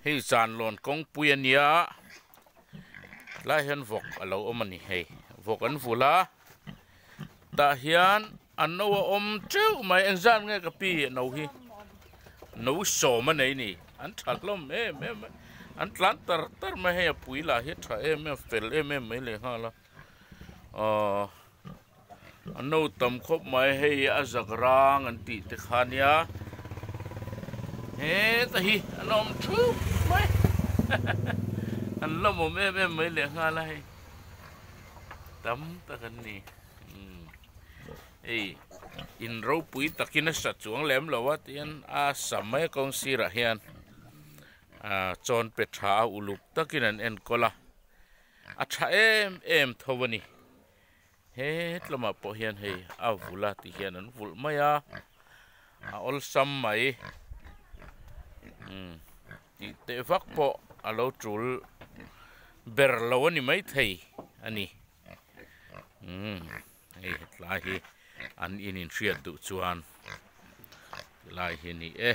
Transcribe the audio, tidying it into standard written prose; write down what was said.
Hei zanlawn kawngpui a nia tlai hian vawk a lo awm a ni hei vawk an vul a tah hian a no a awm teuh mai engzat nge ka pi a no hi no sawm a nei a ni an tha hlawm em em mai an tlan tar tar mai hei a pui lah hi a tha em em fel em em mai leh nghal a ahh a no tam khawp mai hei a zak rang an tih te kha nia heta hi an awm thup mai an lawmawm em em mai leh nghal a hei tam tak an ni umm hei in ropui takin a sa chuang lem lo a tihian a sa mai a kawng sirah hian ah chawn pe tha a uluk takin an enkawl a a tha em em tho a ni. He tlawmah pawh hian hei a vul a ti hian an vulh mai a a awlsam mai umm tih teh vak pawh a lo tul ber lo a ni maithei a ni umm hei hetlai hi an in inhriat duh chuan tilai hi a ni e.